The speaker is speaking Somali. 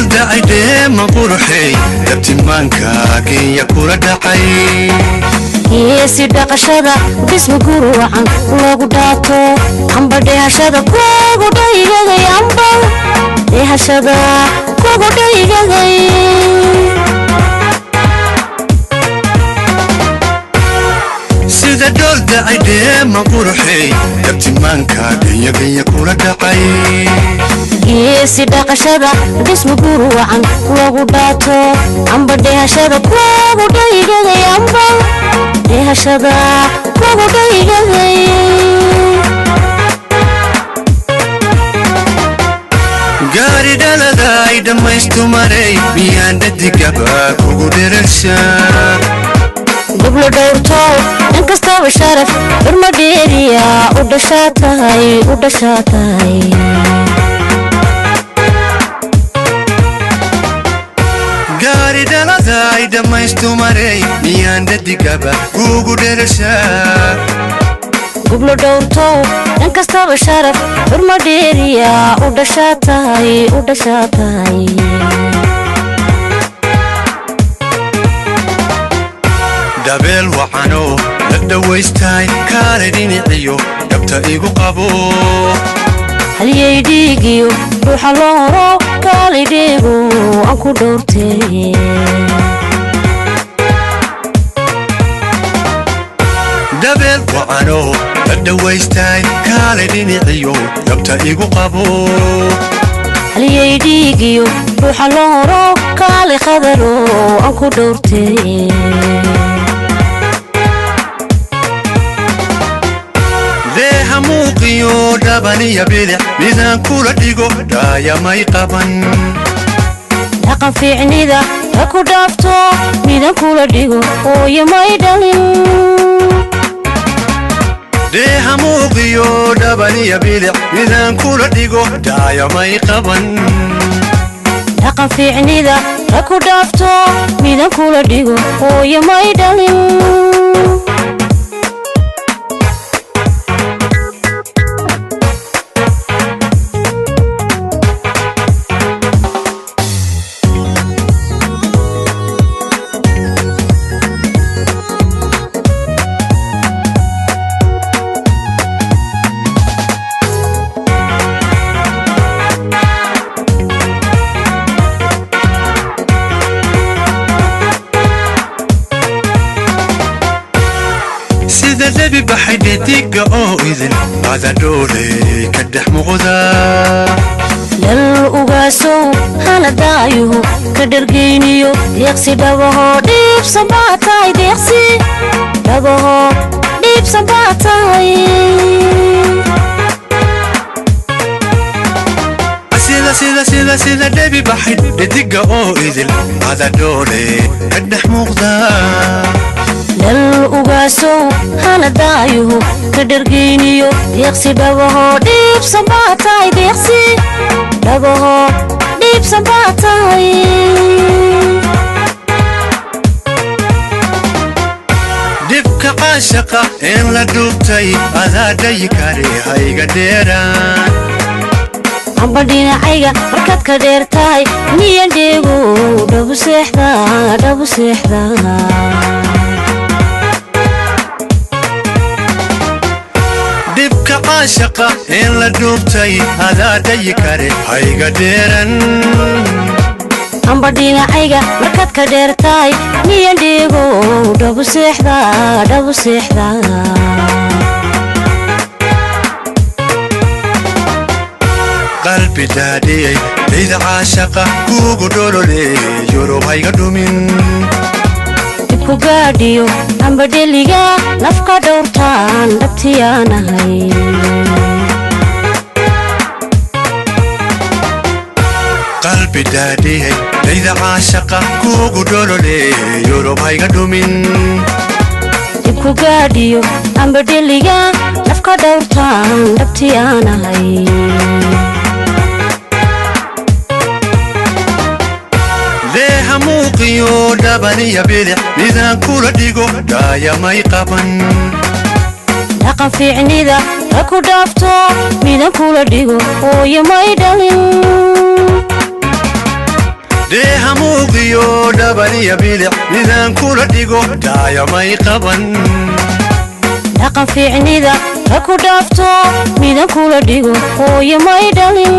dholdacay dheema quruxey dabtimaanka genya kula dhacay. Geesi dhaqashada dhisma guruwacan loogu dhaato amba dheehashada kugu dhaygaday amba dheehashada kugu dhaygaday. Sida dholdacay dheema quruxey dabtimaanka genya genya kula dhacay. Geesi dhaqashada dhisma guruwacan loogu dhaato amba dheehashada kugu dhaygaday amba dheehashada kugu dhaygaday. Gaari dhaladay dhammaystumarey miyaan dhadigaba kugu dherashaa. Goblo dhowrto in kastaba sharaf xurmo dheeriya u dhashaa tahay u dhashaa tahay. Gaari dhaladay dhammaystumarey miyaan dhadigaba kugu dherashaa. Goblo dhowrto in kastaba sharaf xurmo dheeriya u dhashaa tahay u dhashaa tahay. Dabeel wacanoo la dhawaystaay kaalay dhinaciyo dhabta igu qabo. Halyay dhiigiyo ruuxa loo horo kaalay dheego aan ku dhowrtee. Dabeel wacanoo la dhawaystaay kaalay dhinaciyo dhabta igu qabo. Halyay dhiigiyo ruuxa loo horo kaalay khadaro aan ku dhowrtee. Deeha muuqiyo dhabaniya bilic midaan kula dhigo dhaayamay qaban. Dhaqan fiicnida ha ku dhaafto midan kula dhigo hooyo may dhalin. Deeha muuqiyo dhabaniya bilic midaan kula dhigo dhaayamay qaban. Dhaqan fiicnida ha ku dhaafto midan kula dhigo hooyo may dhalin. Sida debi baxay dhediga oo idin adadhooley ka dhex muuqda. Lal ugaasow hana daayuhu ka dhargeyniyo deeqsi dhabahoo dhiibsan baa tahay deeqsi dhabahoo dhiibsan baa tahay. Sida sida sida sida debi baxay dhediga oo idin adadhooley ka dhex muuqda. Lal ugaasow hana daayuhu ka dhargeyniyo deeqsi dhabahoo dhiibsan baa tahay deeqsi dhabahoo dhiibsan baa tahay. Dhibka caashaqa in la dhuubtay adaa dhayi kare hayga dheeraan. Amba dhinacayga markaad ka dheer tahay miyan dheego dhabu seexda dhabu seexda. Dhibka caashaqa in la dhuubtay adaa dhayi kare hayga dheeran. Amba dhinacayga markaad ka dheer tahay miyan dheego dhabu seexda dhabu seexda. Qalbi daadhiyey cida caashaqa kuugu dholole Yurub hayga dhumin. Dibku gaadhiyo amba dheliga nafka dhowrtaan dhabtiyaanahay. Qalbi daadhiyey cida caashaqa kuugu dholole Yurub hayga dhumin. Dibku gaadhiyo amba dheliga nafka dhowrtaan dhabtiyaanahay. Deeha muuqiyo dhabaniya bilic midaan kula dhigo dhaayamay qaban. Dhaqan fiicnida ha ku dhaafto midan kula dhigo hooyo may dhalin. Dheeha muuqiyo dhabaniya bilic midaan kula dhigo dhaayamay qaban. Dhaqan fiicnida ha ku dhaafto midan kula dhigo hooyo may dhalin.